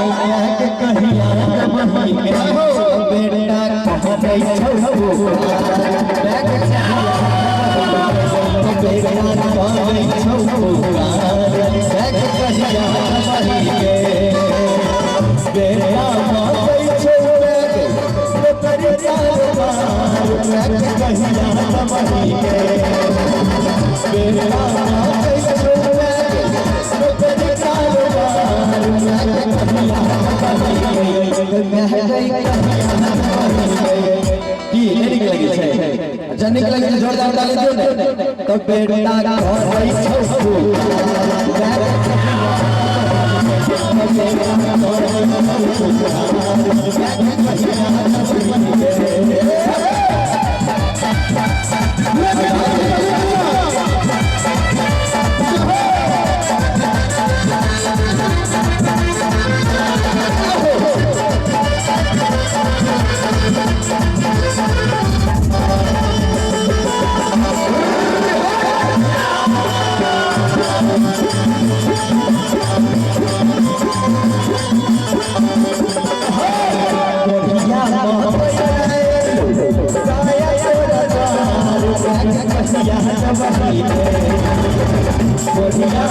Bag कहिया दबही गे, बेटा कहै छौ पुकार। बैग कहिया दबही गे, बेटा कहै छौ पुकार। बैग कहिया दबही गे, बेटा मांगै छौ बैग, नौकरी कारोबार। बैग कहिया दबही गे, बेटा मांगै छौ बैग, नौकरी कारोबार। बैग कहिया दबही गे, बैग कहिया दबही गे। की नहि नीक लगै छै? अच्छा, नीक लगै छै, जोरदार ताली दियौ ने। तऽ बेटा कहै छौ पुकार, बैग कहिया बेटा कहै छौ पुकार, बैग कहिया दबही गे। कोढ़िया काया तोरा द्वार, बैग कहिया दबही गे। कोढ़िया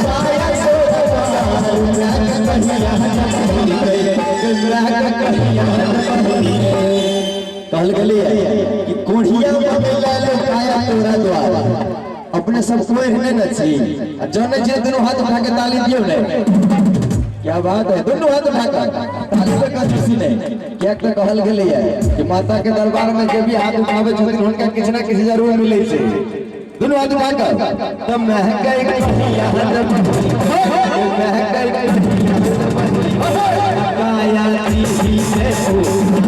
काया तोरा द्वार, बैग कहिया दबही गे, बैग कहिया दबही गे। कहल गेलैए कि कोढ़िया मंगैला काया तोरा द्वार। अपने सब कोई नहि ने छी, आ जनै छियै, दुनू हाथ उठा के ताली दियौ ने। क्या बात है, दोनों हाथ उठाकर ताली पे कंजूसी नहीं। किया तऽ कहल गेलैए कि माता के दरबार में जे भी हाथ उठाबै छथिन, हुनका किछु ना किछु जरूर मिलै छै। दोनों हाथ उठाकर तऽ महकै कहिया दबही, महकै कहिया दबही, काया दीही ने उधार।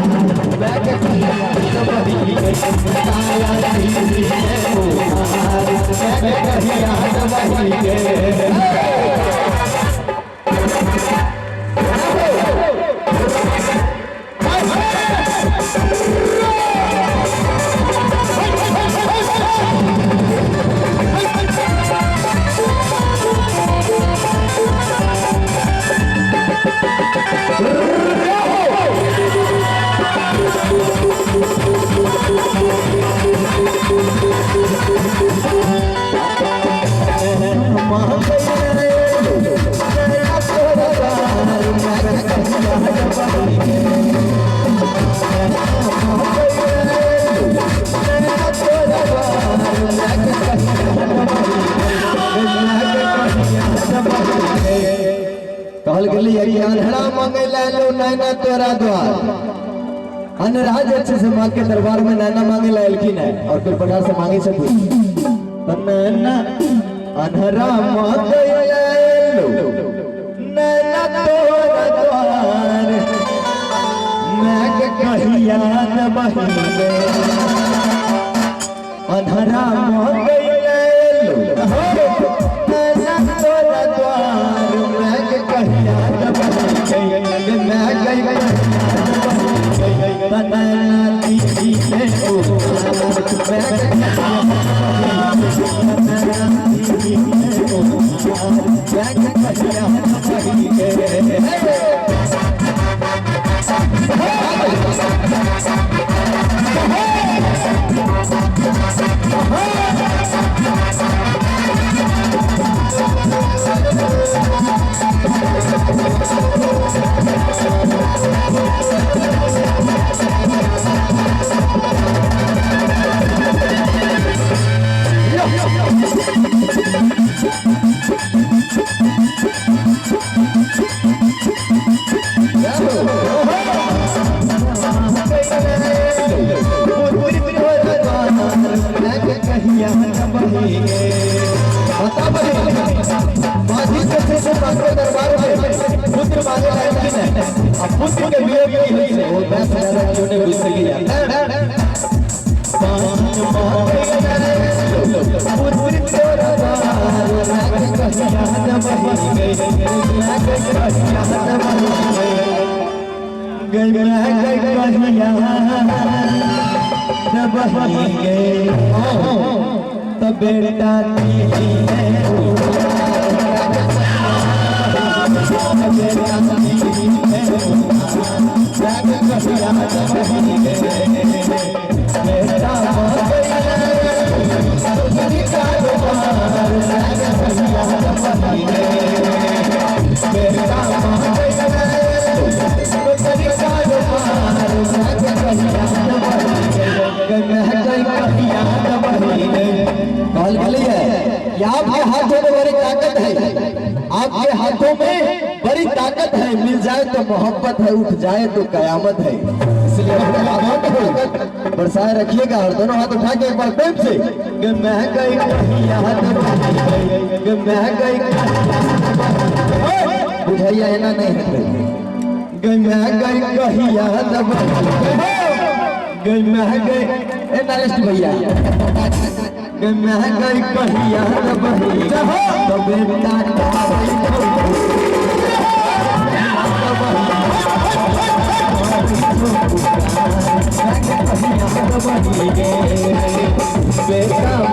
महकै कहिया दबही, काया दीही ने उधार। महकै कहिया दबही गे। कहल गेलै कि अन्हरा मंगै ला लो नैना तोरा द्वार। अन्हरा जे छै से माँ के दरबार में नैना मांगे ला एलखिन है, और कोई प्रकार से मांगे छथिन तऽ नैना। अन्हरा मांगे ला लो नैना तोरा द्वार, मैं कहिया दबही गे। अन्हरा मांगे ला लो नैना तोरा द्वार, मैं कहिया दबही गे, मैं कहिया दबही गे। नैना दीदी ने उधार, मैं कहिया नैना दीदी ने उधार, मैं कहिया दबही गे। दरबार में पुत्र मांगे लायक है, अब पुत्र के वियोग की हुई से वो 10 हजार क्यों नहीं बुझ सकी। पांच मांगे पुत्र तोरा द्वार, मैं कहिया दबही गई, मैं कहिया दबही गई, मैं कहिया दबही गई। तो बेटा दी है। कि आपके हाथों में बड़ी ताकत है, आपके हाथों में बड़ी ताकत है, मिल जाए तो मोहब्बत है, उठ जाए तो कयामत है। इसलिए अपने हाथों की ताकत बरसाए रखिएगा और दोनों हाथ उठा के एक बार प्रेम से कि मैं गई याद गई, कि मैं गई बुझाइया एना नहीं है गई मैं गई कहिया दब गई मैं गई ए नालिस्ट भैया गई मैं गई कहिया दबही तबे टाटा। बेटा।